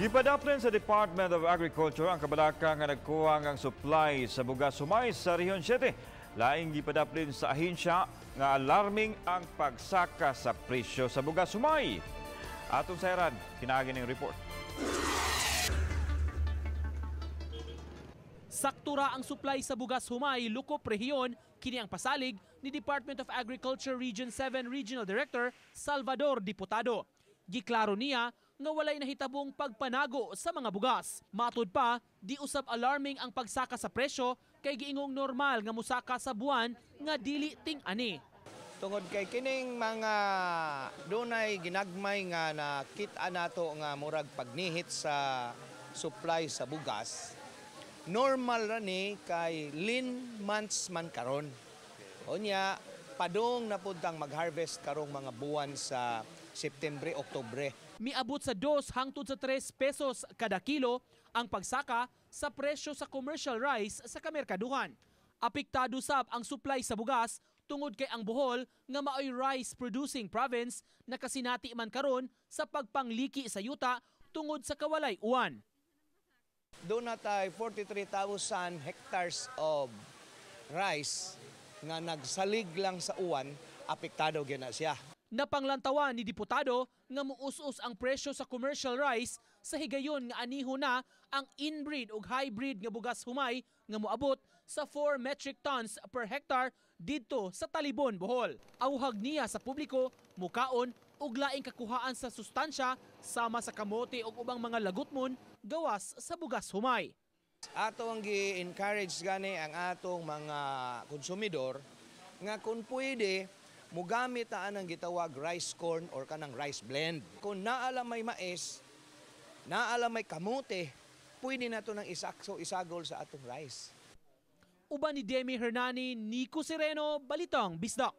Gipadaplin sa Department of Agriculture ang kabalaka nga nagkuwang ang supply sa bugas humay sa Rehiyon 7. Laing gipadaplin sa ahensya nga alarming ang pagsaka sa presyo sa bugas humay. Atong sayran, kinaagi ning report. Sakto ra ang supply sa bugas humay lukop rehiyon, kini ang pasalig ni Department of Agriculture Region 7 Regional Director Salvador Diputado. Giklaro niya nga walay nahitabong pagpanago sa mga bugas. Matud pa, di usab alarming ang pagsaka sa presyo kay giingong normal nga musaka sa buwan nga dili ting-ani. Tungod kay kining mga dunay ginagmay nga nakita nato nga murag pagnihit sa supply sa bugas, normal ra ni kay lean months man karon. Unya, padung na pud tang mag-harvest karong mga buwan sa September, Oktubre. Miabot sa 2 hangtod sa 3 pesos kada kilo ang pagsaka sa presyo sa commercial rice sa kamerkaduhan. Apektado sab ang supply sa bugas tungod kay ang Bohol nga maoy rice producing province nakasinati man karon sa pagpangliki sa yuta tungod sa kawalay uwan. Doon na tayo 43,000 hectares of rice nga nagsalig lang sa uwan, apektado gyud na siya. Napanglantawan ni Diputado nga muus-us ang presyo sa commercial rice sa higayon nga aniho na ang inbreed ug hybrid nga bugas humay nga moabot sa 4 metric tons per hectare didto sa Talibon, Bohol. Awhag niya sa publiko mukaon ug laing kakuhaan sa sustansya sama sa kamote ug ubang mga lagutmon gawas sa bugas humay. Ato ang gi-encourage gani ang atong mga konsumidor nga kung pwede mugamit ta ang gitawag rice corn or kanang rice blend. Kung naala may mais, naala may kamote, pwede na to nang isakso isagol sa atong rice. Uban ni Demi Hernani, Nico Sereno, Balitang Bisdak.